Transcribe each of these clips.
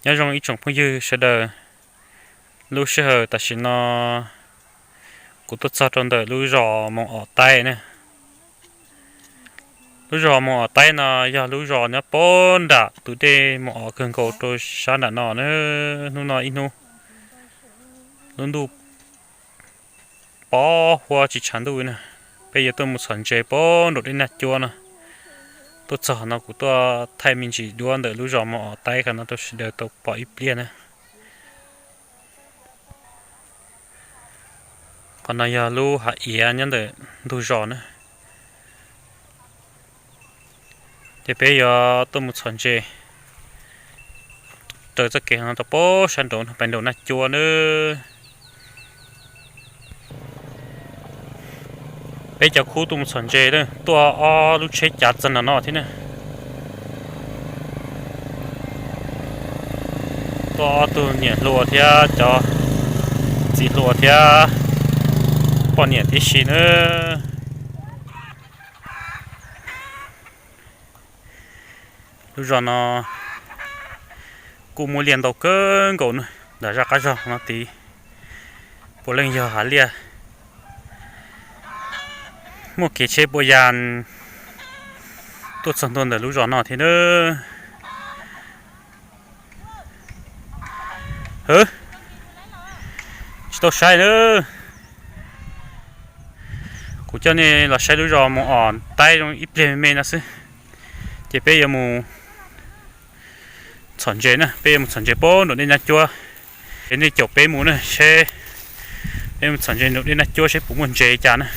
Nyob zoo ib tsoom phooj ywg sawv daws, lub sij hawm tam sim no kuv tuaj txog rau ntawm lub zos Moos Om Taib na. Lub zos Moos Om Taib no yog lub zos nyob puag nram tus dej Moos Om kawg nkaus rau sab nram no na. Hnub no ib hnub lub ntuj pov huab tsis tshav ntuj na. Peb yuav tuaj mus txhom ntses puag nraum dej Naj Cuab no. Tuaj txog no kuv tuaj thaij me ntsis duab ntawm lub zos Moos Om Taib ko no rau sawv daws tau pom ib pliag na. Qhov no yog lub hav iav nyob ntawm ntug zos na. Ces peb yuav tuaj mus txhom ntses raws txoj kev no rau puag sab nraud no pais nraum Naj Cuab na. Peb cov khub tuaj mus txhom ntses na, tuaj ob lub tsheb cav txog nram no thiab na. Tuaj ob tug niam hluas thiab cov txiv hluas thiab poj niam tib si na. Lub zos no kuj muaj liaj ntau kawg nkaus na, nram zaj qab zog no tid puav leej yog hav liaj. Muaj kev tsheb puas yas tuaj txog ntua ntawm lub zos no thiab na. Hwv, tsis tau saib na. Kuv coj nej los saib lub zos Moos Om Taib zoo ib pliag me me no xwb. Ces peb yuav mus txhom ntses na, peb yuav mus txhom ntses puag nraum dej Naj Cuab. Ces nej caum peb mus na seb, peb mus txhom ntses nraum dej Naj Cuab seb puas muaj ntses cas na.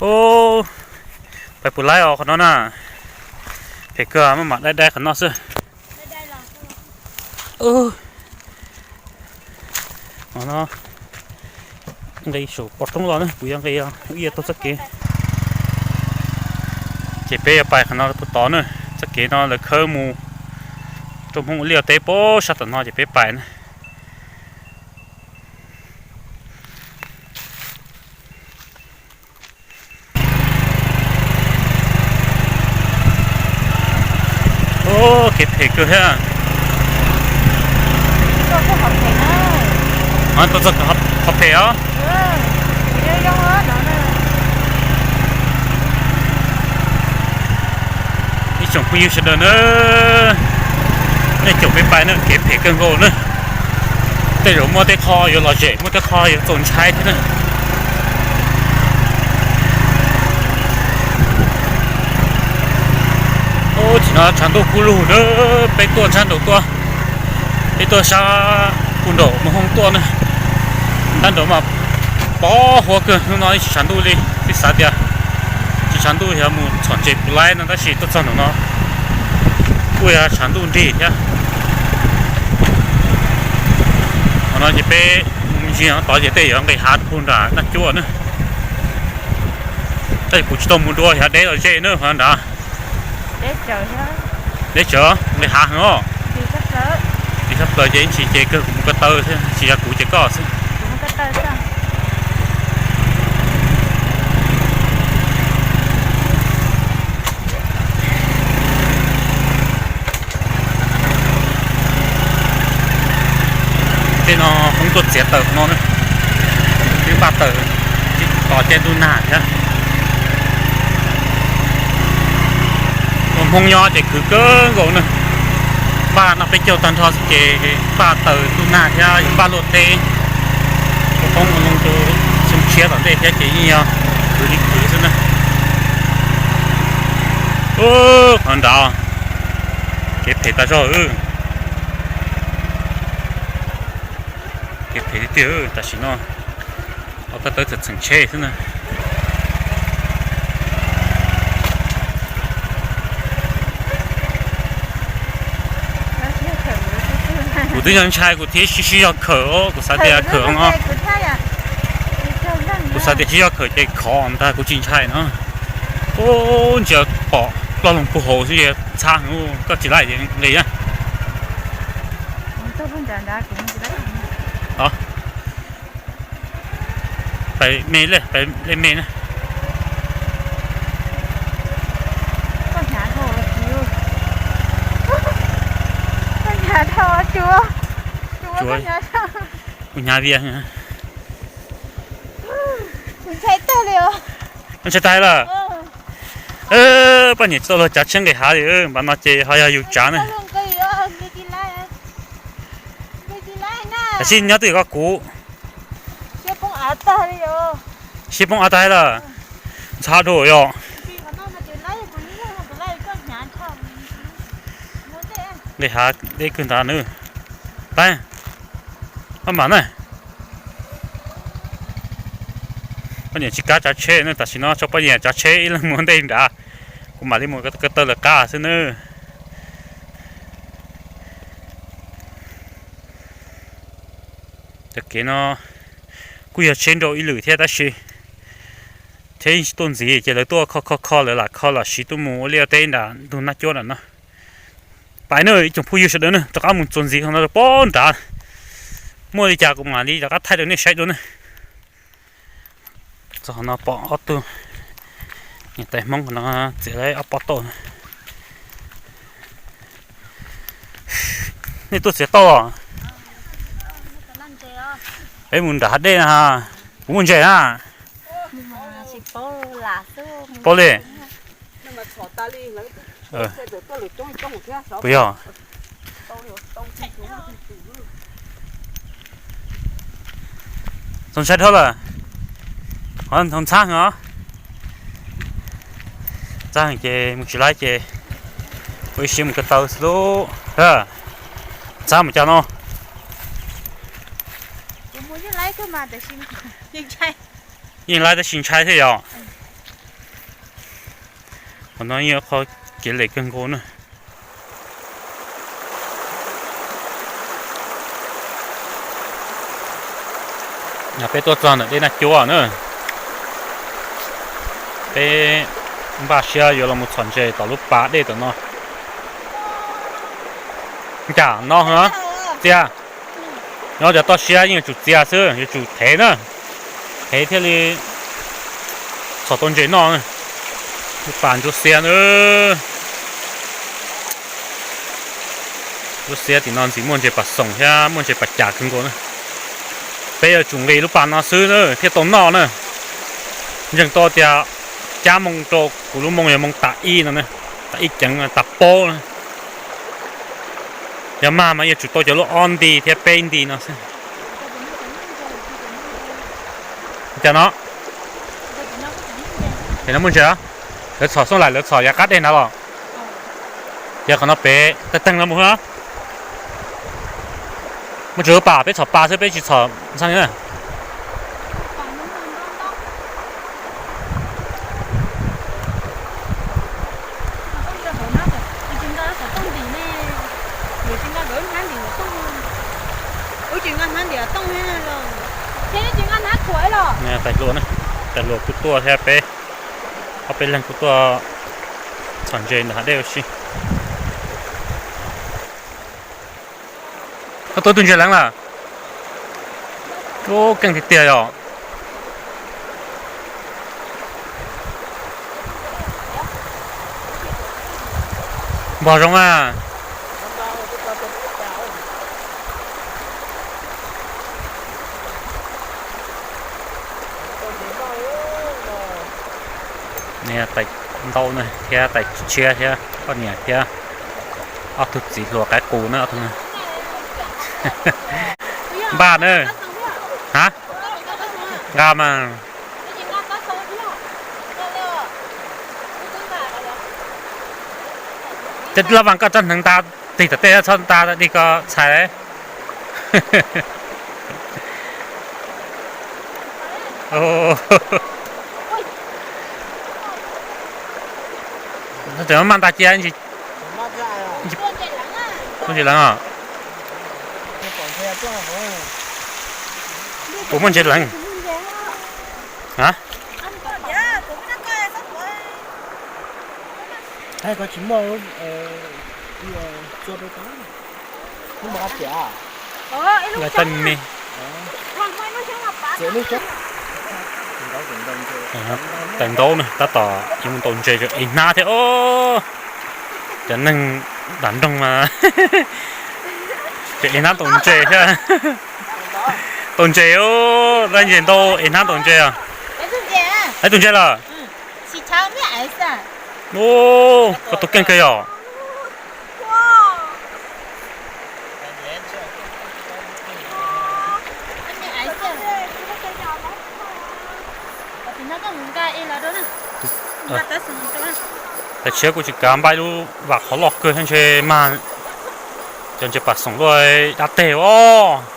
Ub, pais puas laib os qhov no na. Phem kawg maj mam dai dai qhov no xwb. Nqis saum pov roob los na, kuv yuav nqis ib yam taug txoj kev. Ces peb yuav pais qhov no puag tod na, txoj kev no lawv khawb mus rau Hmoob ua liaj ua teb puag sab tom no ces peb pais na. Ub, kev phem kawg thiab. Tuaj txog qhov phem os. Ib tsoom phooj ywg sawv daws na, nej caum peb pais na, kev phem kawg nkaus na. Tej zaum muaj tej qho yuav lom zem, muaj tej qho yuav txaus ntshai thiab na. Ub, tsim no tshav ntuj kub lug na, peb tuaj sab nraud tuaj, peb tuaj sab puag nraum Moos Hooj tuaj na. Sab nraud mas pov huab kawg, hnub no tsis tshav ntuj li, twb xav tias tsis tshav ntuj yog mus txhom ntses puas laib no tab sis tuaj txog nraum no kuj yog tshav ntuj nrig thiab. Qhov no ces peb mus ntsia tod ces tej yuav nqis hav puag nram Naj Cuab na. Tab sis kuv tsis tau mus dua xyov deb los ze na qhov nrad. Deb tsawv, nqis hav heev os. Nqis tshaj plaws ces ib ntsis ces kawg kuv mus ko taw xwb, tsis yog kuv ces koj xwb. Tej no Hmoob tuaj txiav taws no na, twb npaj taws tos caij ntuj nag thiab. Ua Hmoob nyob ces khwv kawg nkaus na, npaj noj peb caug tag nrho xwb ces npaj taws ntuj nag thiab yuav npaj luaj teb. Ua Hmoob ua loo rau xyoo tshiab tom ntej thiab ces yeej yog khwv li khwv xwb na. Ub, qhov nrad kev phem tas zog. Kev phem tiag tiag tam sim no. Ho ko taw txheem txheem tsheb xwb na. Kuv twb yog ntshai kuv thiab sib sib zog khawm os, kuv xav tias khawm os. Kuv xav tias sib zog khawm ces khov ntag, kuv tsis ntshai no. Ub, ntsia pom ploj loo puag hauv xwb, txhab heev, koj tsis laij nqis na. Pais me, pais lej me na. Ua hnyav vias. Ntshai tag lawm. Poj niam tsis tau luag tsav tsheb nqis hav li, npav no ces ho yog yus tsav ne. Tam sim nyob twj ywm koj kuv. Siab poob av tag lawm. Ntxhab dhau yom. Nqis hav deb kawg nrad na. Pab, pab mam na. Poj niam tsis kam tsav tsheb na, tam sim no tso poj niam tsav tsheb ib leeg mus ntej nrad, kuv mam li mus ko taw lawv qab xwb nawb. Cov kev no kuj yog tsheb nrau ib lwm thiab tab sis thiab yeej tsis tuaj ntxiv ces lawv tuaj kho kho kho lawv lam kho los siv tuaj mus ua liaj ua teb nram ntug Naj Cuab nram no. Pais nawb ib tsoom phooj ywg sawv daws na, rov qab mus txuas ntxiv qhov no rau pem nrad. Muaj li cas kuv mam li rov qab thaij rau nej saib dua na. Txog qhov no pom ob tug niam tais Hmoob no txiav lawv ob pob tauj. Nej tuaj txiav tauj los? Peb mus nram hav dej na. Kuv muaj ntses na. Paub li. Puas yog? Txaus ntshai dhau lawm. Qhov ntxhab heev os. Ntxhab heev ces mus tsis laib ces ua ib siab mus ko taw xwb lauj. Ntxhab mus cas no? Yeej laib tab sis ntshai thiab yom. Qhov no yeej qhov kev lem kawg nkaus na. Peb tuaj txog ntawm dej Naj Cuab na. Peb npaj siab yuav los mus txhom ntses tom lub pas dej tom no. Cas no txias. Nyob cov toj siab yeej yuav tsum txias xwb, yuav tsum thev na. Thev thiaj li txhom tau ntses noj. Lub pas ntsuab xiab na. Ntsuab xiab tim no ntxim muaj ntses pas xoom thiab muaj ntses pas cas kawg nkaus na. Peb yuav tsum nqis lub pas no xwb na thiaj tau noj na. Ntseeg tau tias cab moo rau kuv lub moo yog moo tas ib no, tas ib ceev tas paub na. Yog mag mas yuav tsum tau cov lub ob nti thiab peb nti no xwb. Cas no? Ces no muaj ntses, lawv txhom xob laim lawv txhom yav qab dej nrad los. Ces qhov no pem tawg teeg no mus. Muaj tsis lub pas peb txhom pas xwb peb tsis txhom ntxhab li na. Tais hluas, tais hluas kuj tuaj thiab peb, ob peb leeg kuj tuaj txhom ntses ntawm hav dej ua si. Koj tuaj tus ntses leev lawm. Ub, keej tiag tiag yom. Npog zoo a. Tais ntaub thiab tais tshiab thiab poj niam thiab ob tug txiv hluas qaib qus na. Npaj na. Ha, nqa mas. Ces laj vas koj tsob hneev nta tig tom tej txhob nta dig koj txhais. Tseem maj nta cia ntsis. Ntsis leev os. Puas muaj ntses leev? Lawv tej me, tais ntaub na tab tom yuav mus ntaus ntses es hnab thiab os. Cov neeg nram nroog mas Es hnab tau ntses thiab. Tau ntses, dab ntses ntau es hnab tau ntses. Hnab tau ntses lawm. Koj tus keej kawg yom. Tam sim no kuv tsis kav npaj lub vas qhov loj kawg thiab ntshe mag cov ntses pam xoom luaj dab teg os.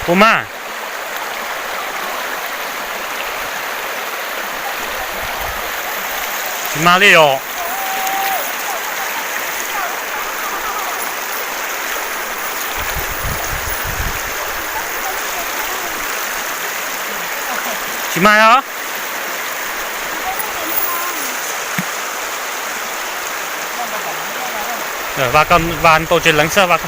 Puas mag? Tsis mag li os. Tsis mag os. Vas tau tsev leev xwb vas.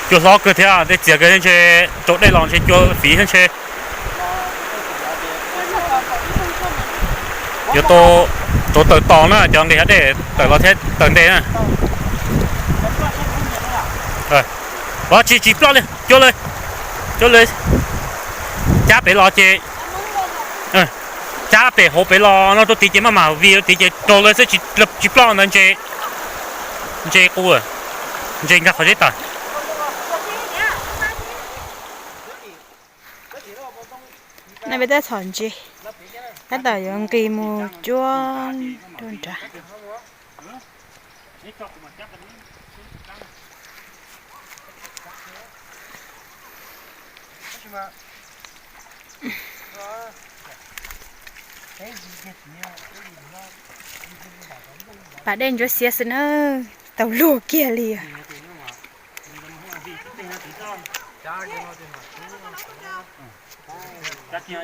Cua hlob kawg thiab, tej txias kawg ntshe rau dej los ntshe cua fiv ntshe. Yuav tau tawm tos na, cov nqis hav dej tawm los thiab tawm nte na. Tsis, tsis ploj li, cua lawm. Cua lawm. Cab pem los ces, cab pem hauv pem los no rau tid ces maj mam vij rau tid ces raug lawm xwb, tsis ploj ntawd ntses, ntses qus, ntses nkag qhov zeb tawm. No peb twb txhom ntses, tab tom yuav nqis mus cuab rau nrad. Pas dej ntsuab xiab xwb na, tau luag kiag li. Lawv yuav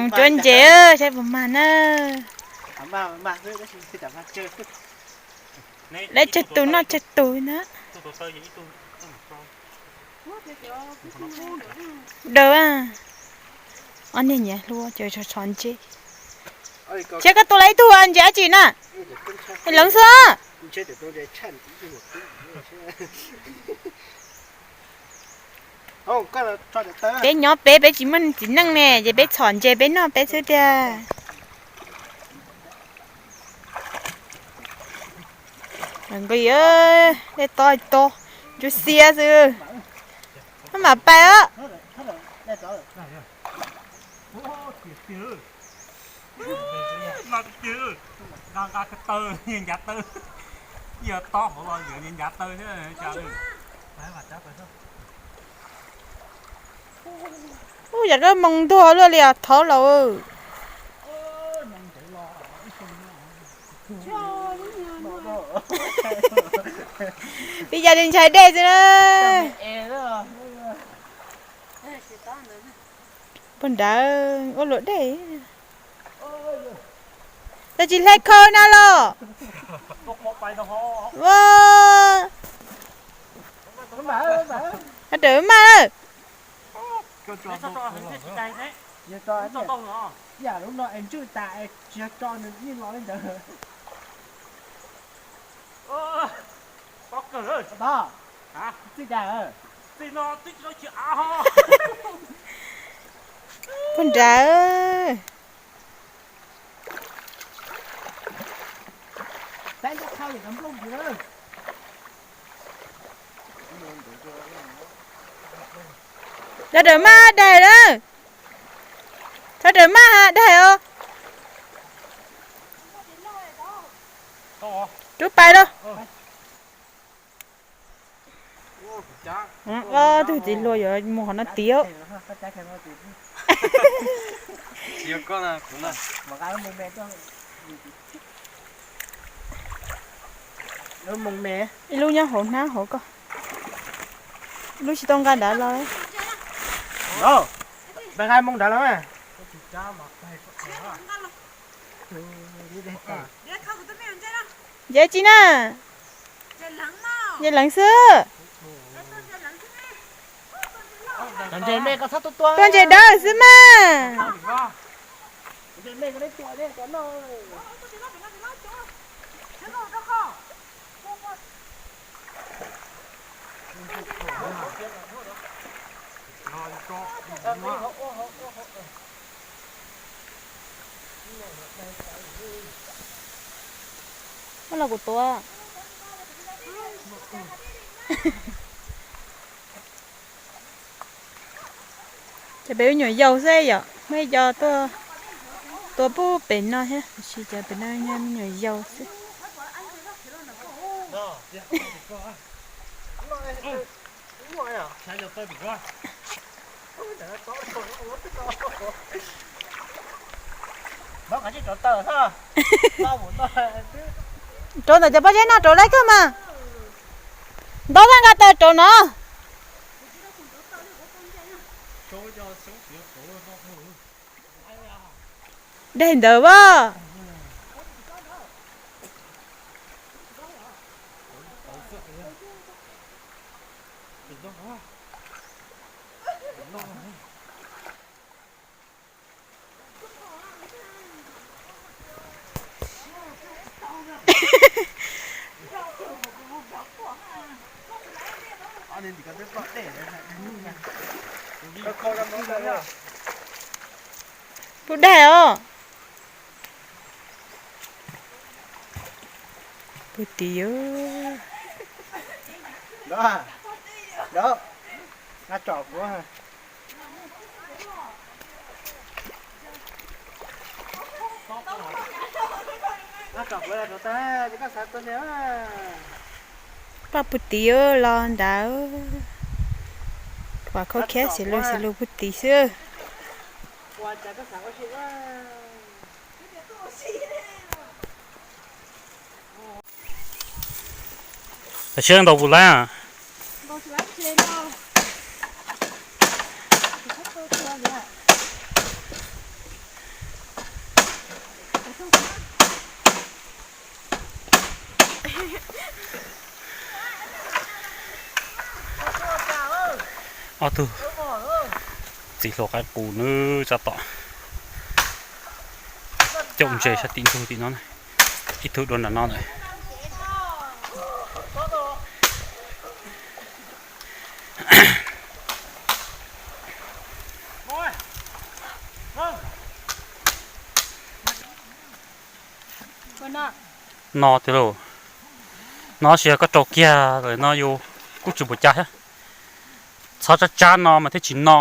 mus cuab ntses, saib puas mag na. Lawv tsawg tus noj tsawg tus na. Daws, ob niag nyiam hlua ces txhom ntses. Tsiab, koj tua lawm ib tug ntses dab tsi na? Leev xwb. Peb nyob peb, peb tsis muaj txiv neej ne, ces peb txhom ntses peb noj peb xwb tiag. Nqis, dej tob tob, ntsuab xiab xwb. Maj mam pais os. Ub, yam koj moo ntuag luaj li os thaub laus. Peb yam li ntshai dej xwb na. Puag nrad ua luam dej. Tab tsis hle khau na los. Ua, raws maj. Puag nrad. Thov raws maj daig na. Thov raws maj daig os. Rub pais lauj. Ob tug txiv hluas yuav mus qhov no tiag. Ib lub nyob hauv hnab hauv ko, ib lub tsis tau nqa nrad los. Nqa moo nrad los. Nce tsis na, nce leev xwb. Tuaj nce dawb xwb mas. Muab los kuv tuav. Ces peb me nyuam yaus xwb yom, muaj ib co tuaj tua pub pem no thiab, tiam sis cov pem no yog me nyuam yaus xwb. Rauv ntawm cov pob zeb no rauv lawm kawg mas. Ntau tag nqa taws rauv no. Daig ntawd as. Pub daig os. Pub tim. Paj pug tiv los nrad, vam khau khiab xws lug xws lug pug tiv xwb. Tam sim ntaus puas laib? Ob tug txiv hluas qaib qus nws tsa tom caum ntses sab tim ntug tim no, ib tug dua nram no lawm. No tiag lauj. No sis yog koj rau kiag lawm no yus kuj tsis npaum cas thiab. Txhob tsab tsab no mas thiaj tsis no.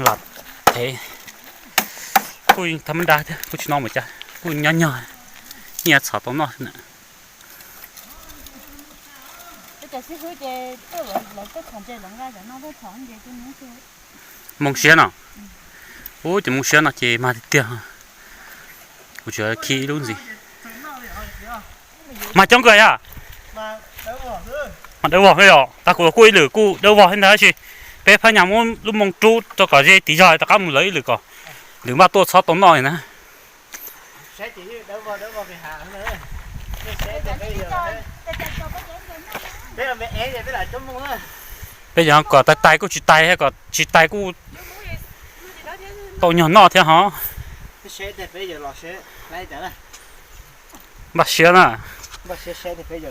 Lam thev kuj tha mab nra thiab, kuj tsis no npaum cas, kuj nyob nyog nyiaj txhom tau noj xwb na. Moo siab no, ub, ces moo siab no ces mag tiag tiag. Kuv tsuas khi ib lub ntxiv. Mag coob kawg yog. Mag dawb vog yom, tag kuv kuj ib lwm kuj dawb vog thiab ntag tab sis peb phab nyas muab lub moo rub rau kom ze tiv zog rov qab mus lawv ib lwm kom lwm npaj tuaj txhob tau noj li na. Peb yog kom tais tais kuj tsis tais, kom tsis tais kuj tau nyog noj thiab hov. Npaj siab na,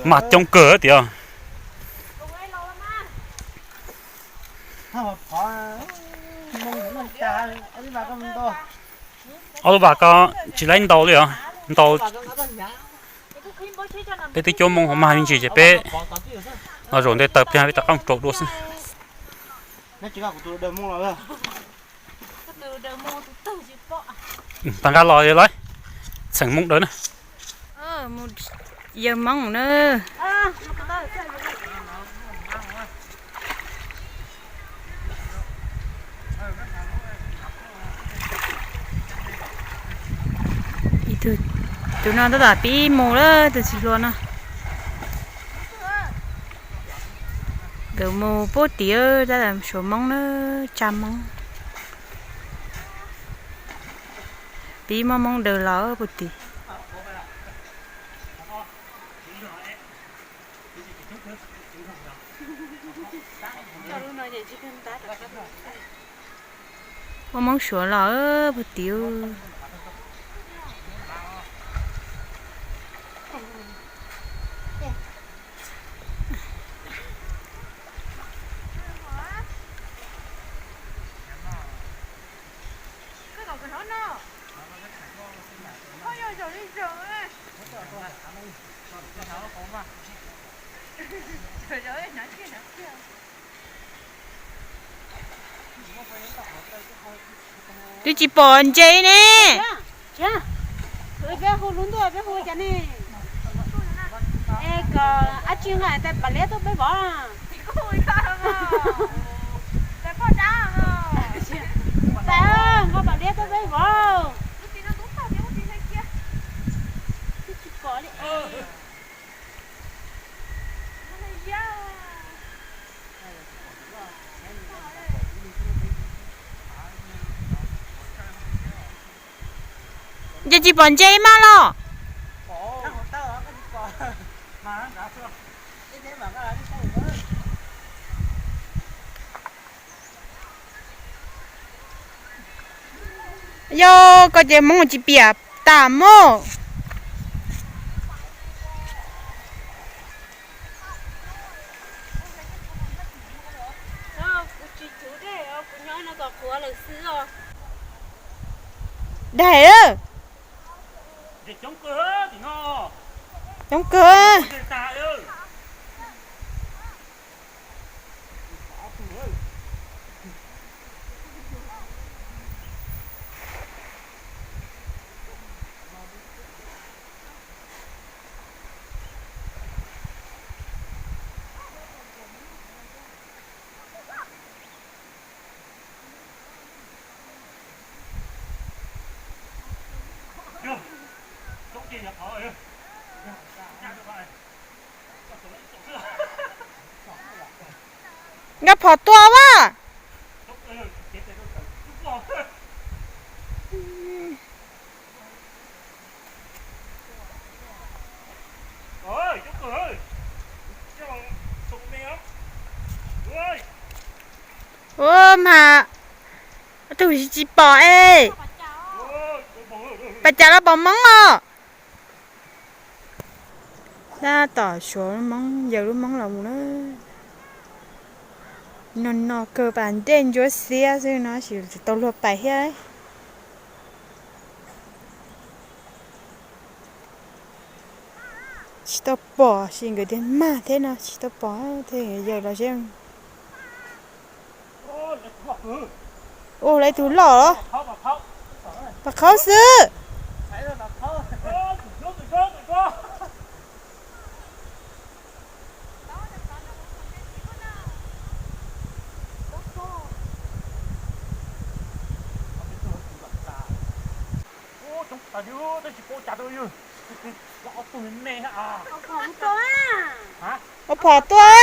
mag coob kawg tiag. Ob lub vas ko tsis laib ntaus li os, ntaus. Peb twb cuab moo hauv mag me ntsis ces peb los zaum nte taws pliag peb rov qab mus rau dua xwb. Tag nqaj los lawm, txheem moo daws na. Yawg Hmoob na. Tus no tab tom pib mus lawm, tus txiv hluas no. Nkawd mus pub tim tab tom suav Hmoob na, tsa Hmoob. Pib muaj Hmoob daws los pub tim. Muaj Hmoob suav los pub tim. Twb tsis pom ntses ne. Peb hu lub ntuj peb hu cas ne? Es kom ab tsi nqa tais pam liab tuaj peb vov. Tais, nqa pam liab tuaj peb vov. Twb tsis pom li. Ces tsis pom ntses mas los. Yog koj ces Hmoob tsis piam tas mog. Daig lawm. Coob kawg. Nkag phom tua as. Ua mas, tus tsis pom es. Pas cas los pom Hmoob os. Tab tom suav Hmoob, yawg lub Hmoob los mus na. No no kawg pas dej ntsuab xiab xwb no tsis tau luag pais thiab. Tsis tau pom, sis nkawd tias mag thiab no tsis tau pom thiab, yawg los seb. Ua lawv tus loj los? Pas qhaub xwb. Ua phom tua.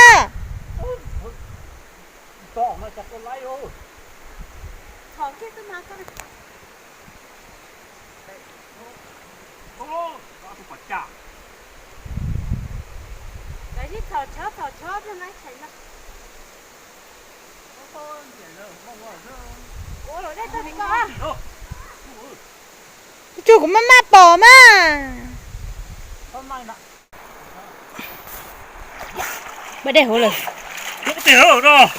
Tsuag kuv maj maj pom mas. Npaj dej hauv lawm. Tiag lawm.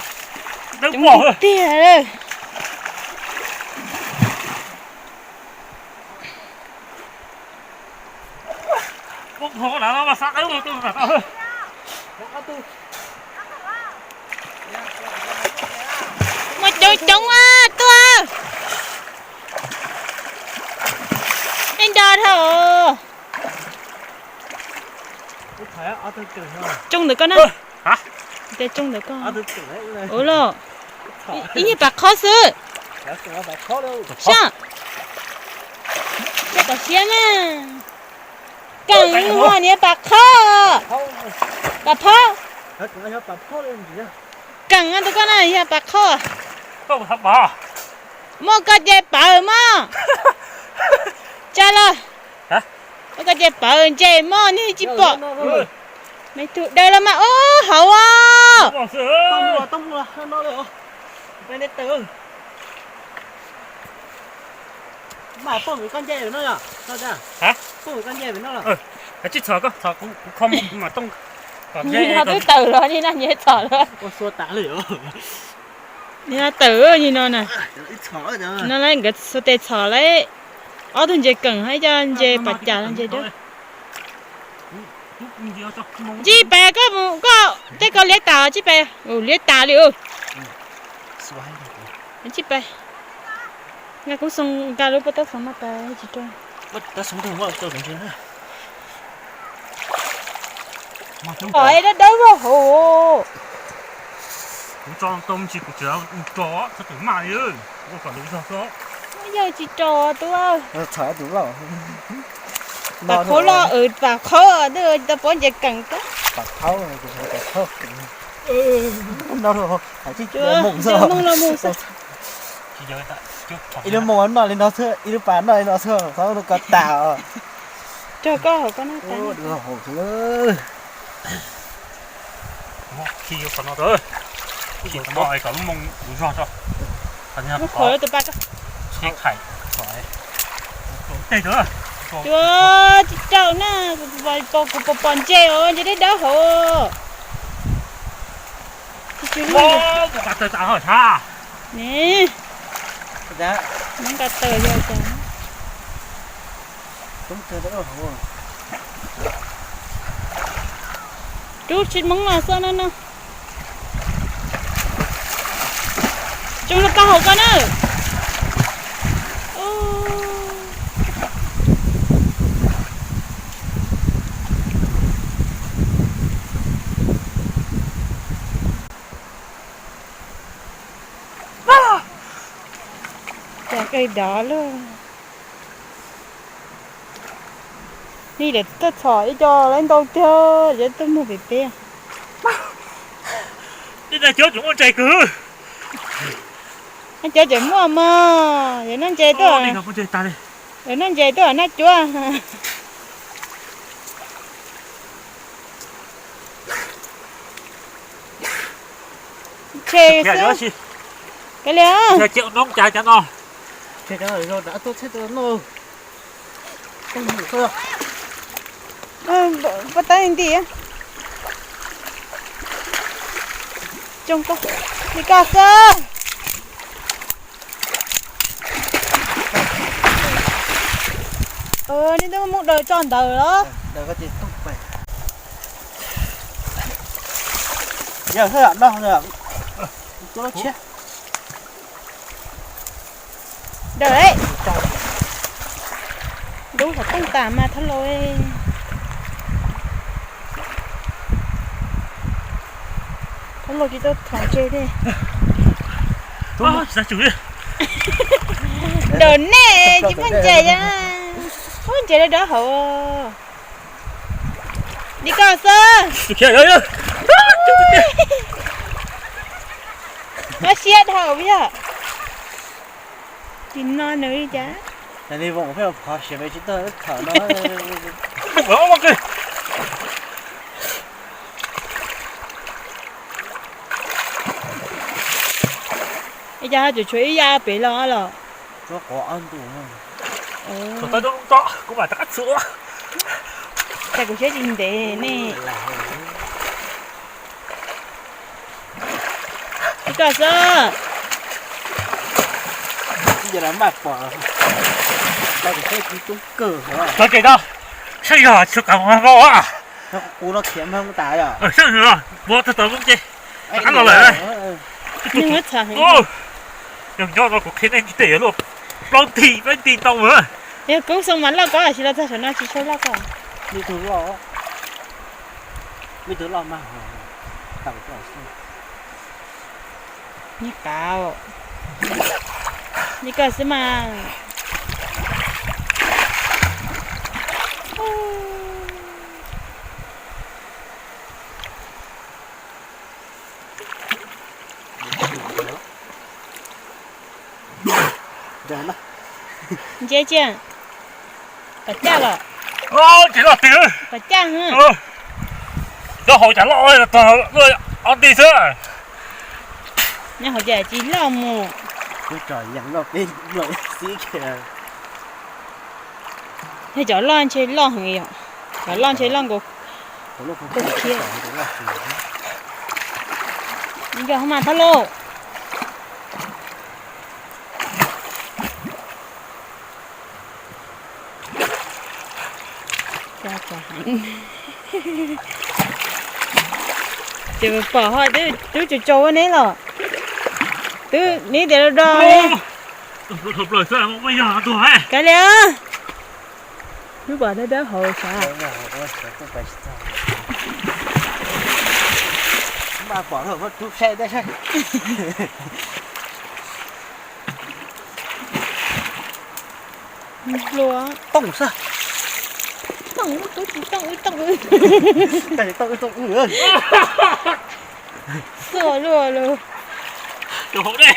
Muaj coob coob a tuaj. Nej nco dhau. Tsoo Ntawm koj na. Tsoo ntawm koj. Ua los. Ib nyuag pas qhob xwb. Sab. Kom siab na. Keem ho niag pas khob. Pas phaub. Keem tus koj na yog pas khob. Muaj koj ces pawv mog. Tsa los. Muaj koj ces pawv ntses mog, nej tsis pom. Me tug daws los mas ub hauv os. Tsis txhom koj, txhom kuv kho mas tooj. Nws twb tawm los, nws noj nyiaj txhom lawm. Nws tawm li no na. No nkawd xuas tes txhom lawm ob tug ntses keem hab ib co ntses pas cas los ntses dawb. Tsij pais koj mus koj tej koj liab tas tsij pais. Liab tas li. Tsij pais. Nqa kuv xoo nqa lub pob taub xoo no pais tsis rau. Os, dawb dawb vag hauv. Kuv tso tau me ntsis kuv tseem tso txhob tus maj li, ua kom lus zog xwb. Yawg tsis tso tus. Pas qhov loj, pas qhov twb tsis tau pov ntses keem. Pas qhov, pas qhov. Mus los mus xwb. Ib lub mus noj li no xwb, ib lub pas noj li no xwb, qhov no ko tas os. Rau koj hauv koj noj tas. Khi yuav qhov no rau, khi qhov no kom lub moo kuv zog rau. Lub qhov tus pa ko. Tsheb khaim. Tej rau. Tsis rau na, kuv pom pom ntses os, ntses dawb dawb hauv. Tus pa taws tas ho tshab. Ne, nqa taws yog cas. Rub tsis Hmoob los xwb no no. Tsoom los koj hauv ko na. Cas kawg dov lug. Nej lawv tuaj txhom ib co lawv ntau tiag, yuav tuaj muag pem peb. Tej no cov tseem muaj ntses kawg. Cov tseem muaj mog, yuav noj ntses tuaj. Yuav noj ntses tuaj noj cuab. Tshe xwb. Kav liam. Pab tab nti. Tsoo koj, li koj xwb. Nej twb muab daws tso ntawd los. Daws, dub qhov tooj tas mas thab laus, thab laus tsis tau thov ntses li. Daws nej tsis muaj ntses, muaj ntses dawb dawb hauv. Li koj xwb. Muab siab dhau yog. Tsis no nws li cas. Ib co tseem tshuav ib yam pem los los. Kuv mam rov qab txuas. Cas kuv siab tsis ntev ne. Ib co xwb. Tag kev tau, seb yog tsis kam mus hauv a. Seb yog puas tau tau lub nce. Rov qab los lawm. Yog nco no kuv qhia nej ntsib tej yuav luaj plaub nti, plaub nti ntau lawm. Yog kuv xoo mas loj ko, tsis los txog saum no tsis tshua loj ko. Nyiaj kav, nyiaj kav xwb mas. Ntsia cia, pom caj los? Tsis loj tiag. Pom caj. Cov hauv cas loj, ob teg xwb. Nyob hauv cas tsis loj mus. Yog cov loj ntshe loj heev yom. Cov loj ntshe loj nkaus. Koj khiav. Yog mas thab lauj. Ces pom ho twb tsaus tsaus neb los. Twb neb tias do do. Kav liam. Lub pom dawb dawb hauv sav. Hlua. Tooj xwb. Tooj, tub tsis tooj wb tooj wb. Tooj wb tooj wb. Xuas luaj lug. Tus hauv dej.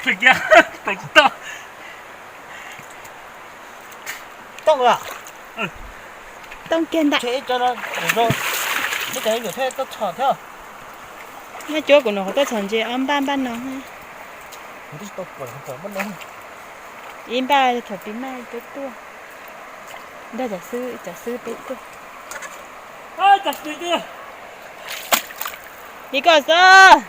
Tsis kiag, tus tsis tau. Tooj a. Tooj kiag ntag. Neb cov nyuam thiab tuaj txhom thiab. Noj cuab kuv nws qhov tuaj txhom ntses ob npaj npaj no. Ib npaj thaum pib maj peb tuaj. Nrog cov xwb, cov xwb peb tuaj. Li koj xwb.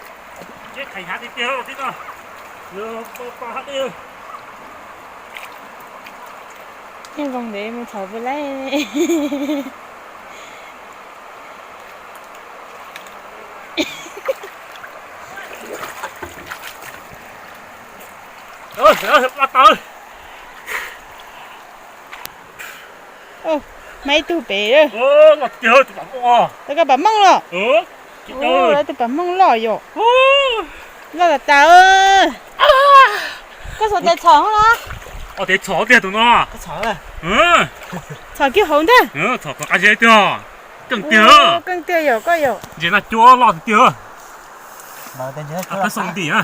Yeej zoo ntev mus txhom puas laib. Mas ib tug pem. Tau koj pam mooj los? Lawv tus pam mooj loj yom. Loj tas tas. Koj xuas tes txhom na. Tes txhom tiag tus no. Txhom kiag hauv ntag. Txhom qab zeb tiag. Keej tiag. Keej tiag yom koj yom. Ntses noj cuab loj tiag tiag. Qab xoo ntim na.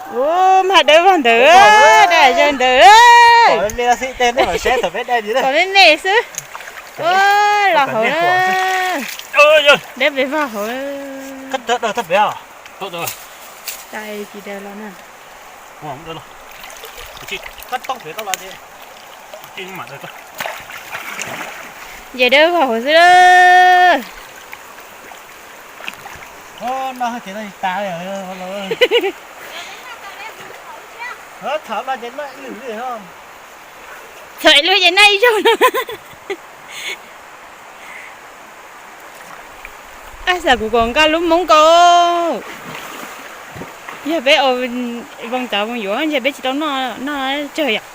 Ua mas dawb vog ntawd, daj zog ntawd. Pom me me xwb. Ua los hauv. Dawb pes vog hauv. Tais tsis daws los na. Ces dawb vog hauv xwb. Txhom ib lub ces noj ib zaug no. Ab, xav kuv kom nqa lub moob ko. Yog peb ua voos txav voos yuav ntshe peb tsis tau noj, noj tsawg yom.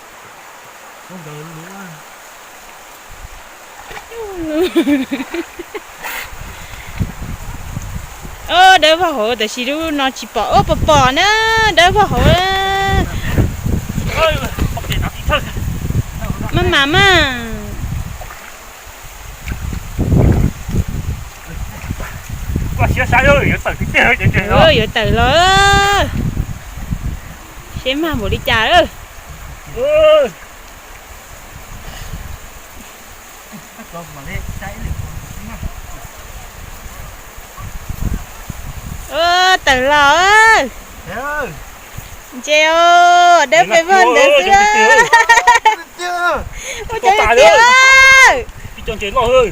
Dawb vog hauv, tab sis lub no tsis pom. Ua pom pom na, dawb vog hauv. Maj mam mas. Yuav tawm los, seb mag npaum li cas. Tawm los. Ntses os, dawb pes vog ntawd xwb. Ua cas tiag. Ib co ntses loj,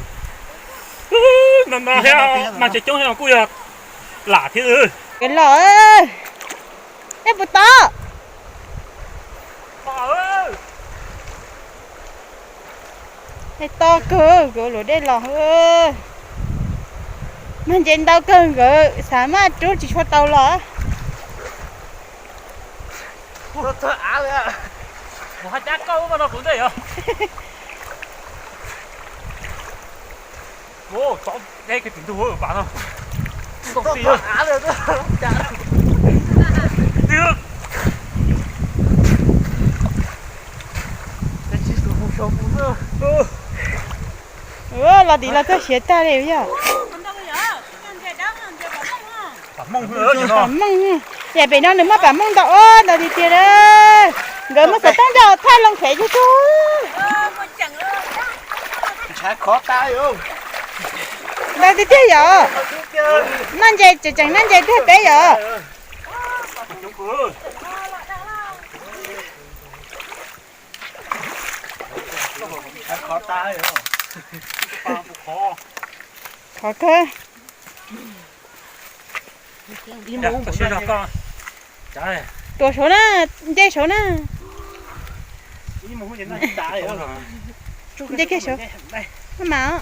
no no thiab mas tseem coob thiab no kuj yog lam thiab. Los, nej puas tau? To kawg, nkawd luam dej los. Mag ntses ntau kawg, nkawd xav maj rub tsis tshua tau los. Kuv haj cab koj ub no kuv ntej os. Tov deb kiag tim ntug pas no. Los tim los tuaj siav tag li yog. Pam mooj, yam pem no nws muaj pam mooj ntau ntau tiag tiag. Nkawd muaj xov tooj nrog thaj loo khev cug cug. Ntau tiag tiag yom. Noj ntses tseem tseem noj ntses tiag peb yom. Khov kawg. Tuas saud na, nce saud na. Nce kiag saud. Mas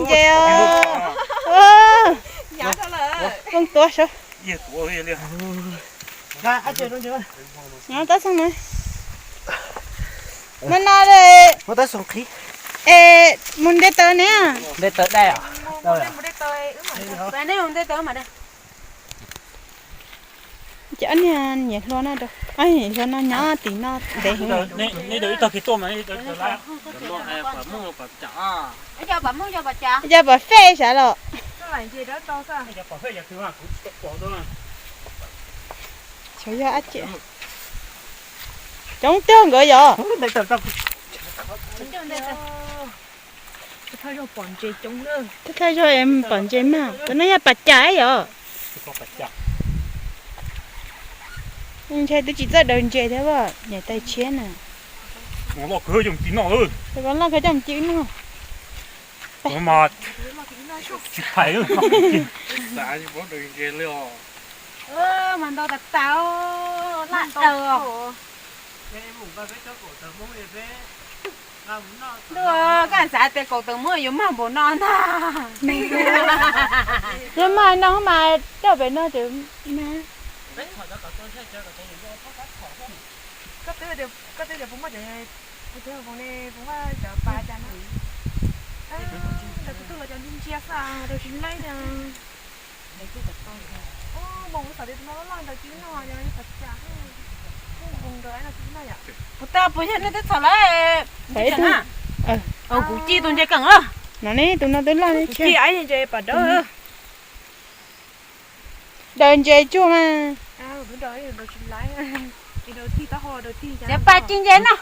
nce os. Koob tuas saud. Tab xeeb no, no no, es mus nte taws ne. Ces ob niag niam hluas no, niam hluas no nyob tim no ntev heev. Yog pom fej sav los. Xyov yog ab tsi. Coob tiag nkawd yog. Thaj zog pom ntses mas, tus no yog pas cas yog. Ntshai twb tsis txawj daws ntses thiab, niam tais tshiab na. Tus ko loj kawg coj mus ci wb noj. Mas ntau tas tas, laj daws. Ntuj, koj xav tias kaum tawm muab yuav mag npaum no ntag. Yog mag no mas coj pem no ces mag. Koj twb tias puas muaj cov, puas muaj cov pas cas no. Ntawd kuv tuaj los cov ntsia ntsia xwb, daws tsis laib li. Mus xav tias tus no loj loj ntawd tsis noj, yog pas cas. Puas tau, puas yog nej twb txhom lawm? Kuv ci tus ntses keem. No ne, tus no twb loj li. Ci aib ntses pas dawb. Daws ntses tsuag mas. Tsis pas ci ntses no.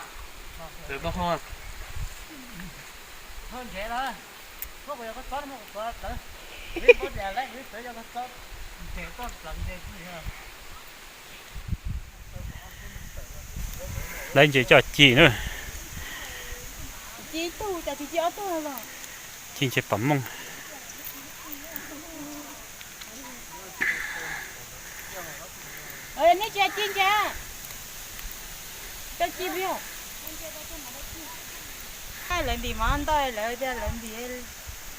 Lawv ntses coj ci na. Ci ntses pam mooj. Nej tsis ci ntses, tsis ci. Lawv ntim mov ntau, lawv tias lawv ntim,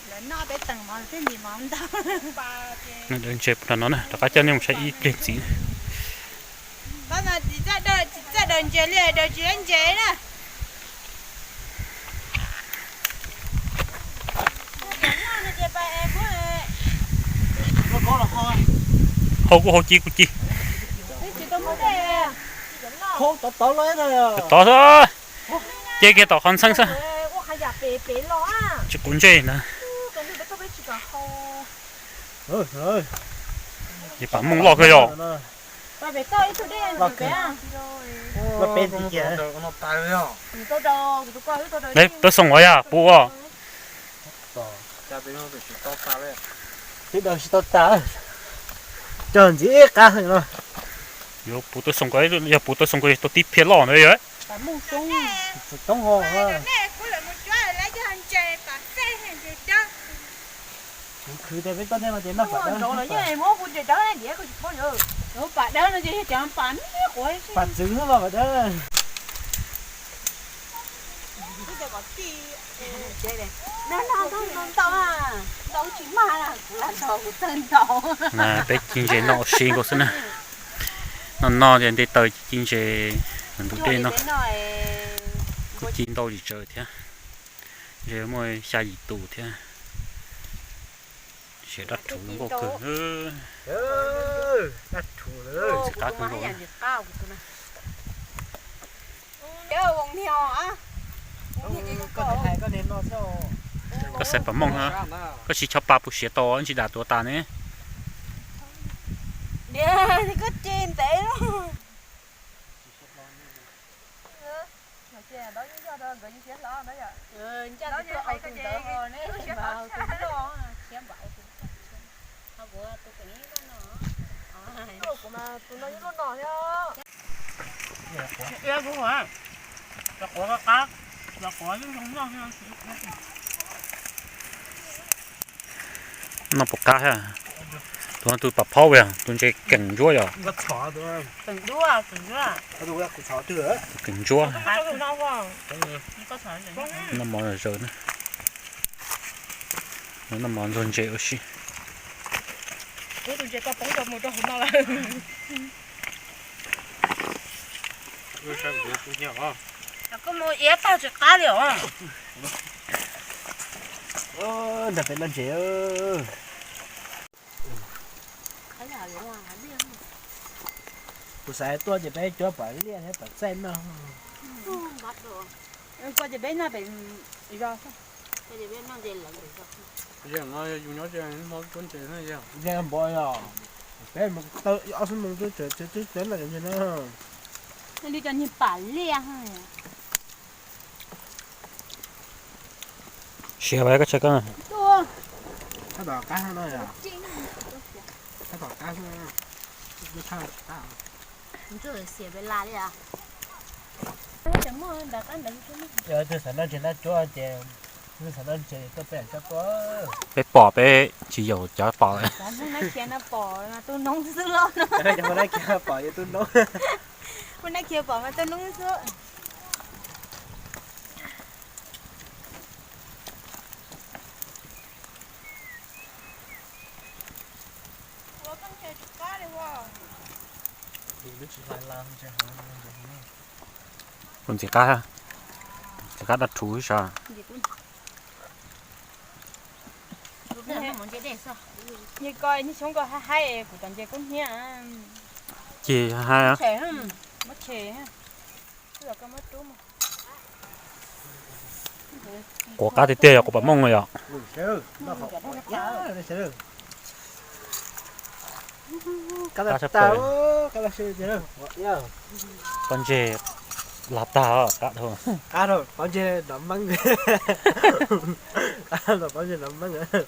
lawv noj peb teem mov thiaj ntim mov ntau. Daws ntses puas no na, rov qab coj nej mus saib ib pliag ntxiv. Tsis txawj daws ntses li, daws tsis laib ntses na. Hau kuj hau, ci kuj ci. Tod xwb, ce kiag tom qhov ntxheeb xwb. Tsis quav ntsej ntag. Ces pam mooj loj kawg yog. Peb xoom os yog puv os. Twb daws tsis tau tas, cog ntxiv ib qab no. Yuav puv tau xoom ko, yog puv tau xoom ko tau tib phiab loj ntawd yog. Kuv khwv tias peb tuaj tej no ces noj pam dawb. Pam txwv xwb mas pam dawb. Peb ci ntses noj ua si nkaus xwb na. Noj noj ces nte taws ci ntses ntug dej no. Kuj ci ntau tsis tsawg thiab. Ntshe muaj xya yim tus thiab. Siav dab rhuv nkauj kawg. Dab rhuv, txiv qab kawg nkaus. Koj xaiv pam mooj, koj siv chov pa puas siav tau ntsis dam tuav tas ne. Noj puas qab thiab? Tus no tus pam phaub yog tus ntses keem ntsuab yog. Keem ntsuab. Tus keem ntsuab. Noj mov zaws na. Noj mov ntxuag ntses ua si. Koj mus iab tag tsis qab li os. Nrog peb noj ntses. Kuv xav tuaj ces peb cuab pom liaj thiab pom txaij noj. Koj ces peb noj pem zos. Yog npov yog peb mus tau ob xuab moos twb tseem twb tseem noj ntses na. Li cov niag pam liaj. Siav vas koj tsa koj. Thab tom qab no, thab tom qab no. Ntsuag xiav pem las li as. Yog tus xav noj ntses noj cuab ces, tus xav noj ntses tuaj peb coj tuaj. Peb pom peb tsis yaum cov pom lawm. Cov Hmoob nab khiav no pom mas tu noob xwb los no. Cov Hmoob nab khiav pom yog tu noob. Hmoob nab khiav pom mas tu noob xwb. Kuv ntxim qab, ntxim qab dab rhuv sav. Yog koj niag xyoob koj haib haib kuv tom ntses kub hnyiab. Ces haib, muab tshem. Quav qab tiag tiag yog quav pam mooj yom. Pob ntseg los tag, qab dhau. Qab dhau, pob ntseg nov meeb. Qab dhau, pob ntseg nov meeb.